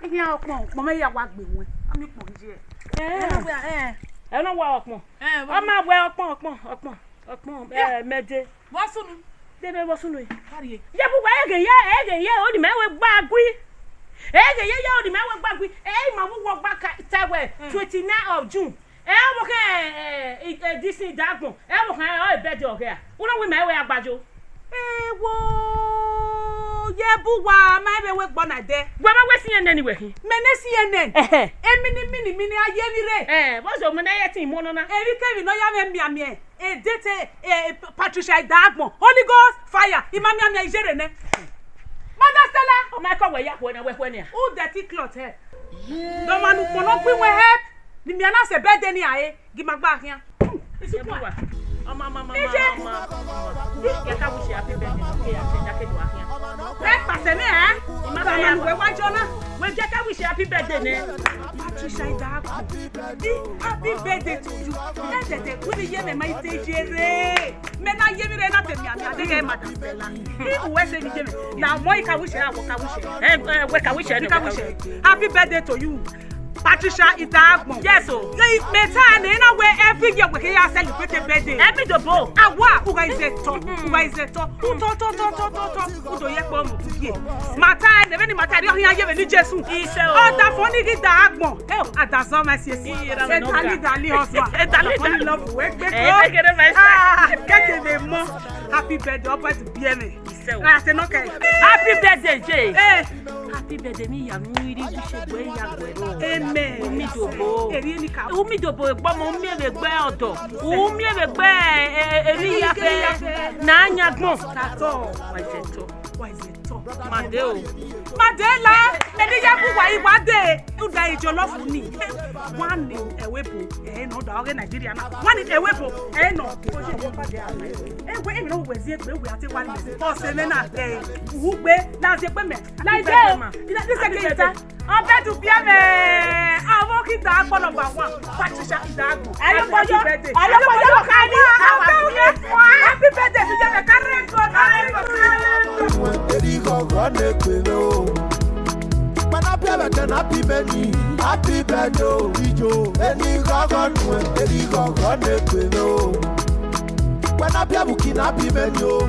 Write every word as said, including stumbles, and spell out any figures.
Ihian ọkpọn, ọkpọn mẹ ya wa gbe wẹn. Ami ọkpọn ye. Eh. Ẹ na wa ọkpọn. Eh, ọ ma wẹ ọkpọn, ọkpọn, ọkpọn, ọkpọn, eh, mẹde. Vbọ sunu? Dede vbọ sunu. Ye bu wẹ ẹghẹ ye, ẹghẹ ye, oni mẹ wẹ gba gui. Ẹghẹ ye, ye oni mẹ wẹ gba gui. Ẹ i ma vbe wọ gba ka, ta wẹ, twenty-nine of June. Ẹ, ọvbokhan, ẹ, ẹ, ẹ, this thing da agbọn. Ẹ, ọvbokhan, ọ, ebẹdẹ ọghẹ a. Uno wẹ ima wẹ agbajo. Ewo, ye bu wa, ma vbe wẹ gbọ na dẹ. Wẹ ma wẹ C N N wẹ khin. Mẹ ne C N N. Ẹhẹ. Emini, mini, mini, a ye vbe rre. Ẹ, vbọzẹ mẹ ne ẹ i ẹtin mu nọ na. Emwi kemwi ne ọ ya mwẹ mianmian, e date, e, e, Patricia Idagbọn. Holy Ghost fire. I ma mianmian iyerre nẹ. Mother Stella. Ọ ma kọ wẹ ya khuẹ na, wẹ khuẹ nia. U dirty cloth hẹ. Dọmwa ne ukpọn nọ gbe iwẹn hẹ. Ne imian na sẹ birthday ni a re, gi ima gba khian. Isukuan. Ọma, ọma, ọma, ọma, ọma. Ije. Kẹka wish happy birthday to Keya, Keya, Keya, Keya. Ẹ pasẹ nẹ, ẹ? Ima na ya wẹ wa jọ na. Wẹ kẹka wish happy birthday nẹ. Patricia Idagbọn. Happy birthday to you. Ẹ dẹdẹ, wẹ ne ye mẹ ma ite ye rre. Mẹ na ye vbe rre na te mianmian, de ghẹ Mother Stella. Ni uwẹ sẹ vbe iye mẹ. Na ọmọ I ka wish ẹ, awọ ka wish ẹ. Ẹ, ẹ, wẹ ka wish ẹ, I ka wish ẹ. Happy birthday to you, Patricia Idagbọn. Yes o. Mẹ ta nẹ na wẹ every year wẹ ke ya celebrate birthday. Every dobo. Awa, u gha ize tọ, u gha ize tọ. U tọ, tọ, tọ, tọ, tọ, tọ. U do ye kpọ mu tu ye. Ma ta nẹ, vbene ma ta rre, ọ khian ye vbe ni Jesu. Ise o. Ọ da fo ni ghi da agbọn. Ẹ o, a da zọ ma si esi. Ira mẹ nọ ga. Eternally, darling husband. Eternally, darling. Only love we gbe ko. Ẹ, thank you very much. Ah, kẹkẹ vbe mọ. Happy birthday, ọ bẹt biẹ mẹ. Ise o. Ra te nọ kẹ. Happy birthday, Jay. Eh. Happy birthday, ni ya nu iri bi se gbe ya gbe ro. Amen. Umidobo. Eri ni ka. Umidobo egbọmọ, umie vbe gbe ọdọ. Umie vbe gbe, eh, eh, eri ya fe. Na nya gbọn. Tatọ. Wa ize tọ. Wa ize tọ. Made o. Made la, eni ya bu wa iwa de. Uda ijọlọfu ni. Wa ni ẹvbo ebo, ẹ nọ da ọghe Nigeria na. Wa ni ẹvbo ebo, ẹ nọ. Ẹ wẹ, emwi ne wẹ zi egbe, wẹ a te wa ni mẹ. Ọse mwẹ na, ẹ, ugbe, na zi egbe mẹ. Like that. Ina, this is Keita. Ọ bẹt biẹ mẹ. Avọ khin da agbọn number one. Patricia Idagbọn. Alo boyo. Happy birthday. Alo boyo. Happy birthday to you. Carry on, carry on, carry on. Eri ghọghọ ne kpele o. Wẹ na biẹ vbe ẹdẹ na bi mẹ ni, happy birthday o, ijo. Eni ghọghọ nuẹn, eri ghọghọ ne kpele o. Wẹ na biẹ vbe uki na bi mẹ ni o.